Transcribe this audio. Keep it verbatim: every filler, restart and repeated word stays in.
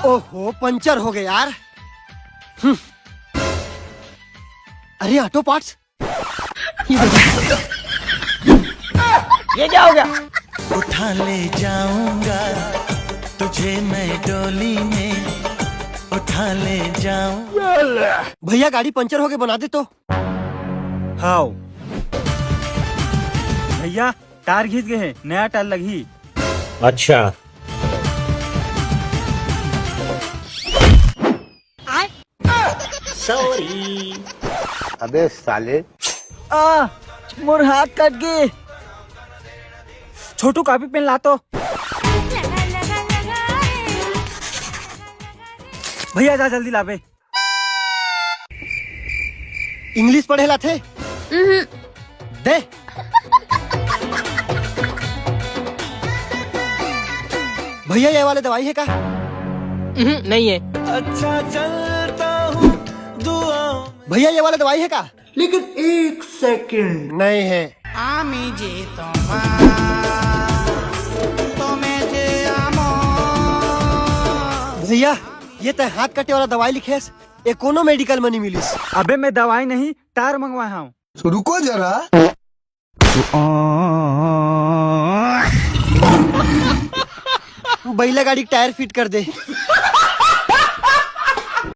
ओहो, पंचर हो गया यार। हम्म। अरे, ऑटो पार्ट्स। ये क्या हो गया? उठा ले जाऊंगा तुझे मैं डोली में, उठा ले जाऊं। भैया, गाड़ी पंचर हो गई, बना दे तो। हाव भैया, टायर घिस गए हे, नया टायर लगही। अच्छा। सॉरी। अबे साले। आ, मोर हाथ कट गए। छोटू, कॉपी पेन ला तो। भैया, जा जल्दी लाबे। इंग्लिश पढ़े ला थे। दे। भैया, ये वाले दवाई है का? नहीं है। अच्छा चलता हूँ दुआ। भैया, ये वाले दवाई है का? लेकिन एक सेकंड। नहीं है। আমি যে তোমার তুমি যে আমার। भैया, ये तय हाथ कटे वाला दवाई लिखेस, ये कोनो मेडिकल में नहीं मिलिस। अबे, मैं दवाई नहीं, टायर मंगवाया हूँ। रुको जरा। बैला गाड़ी के टायर फिट कर दे।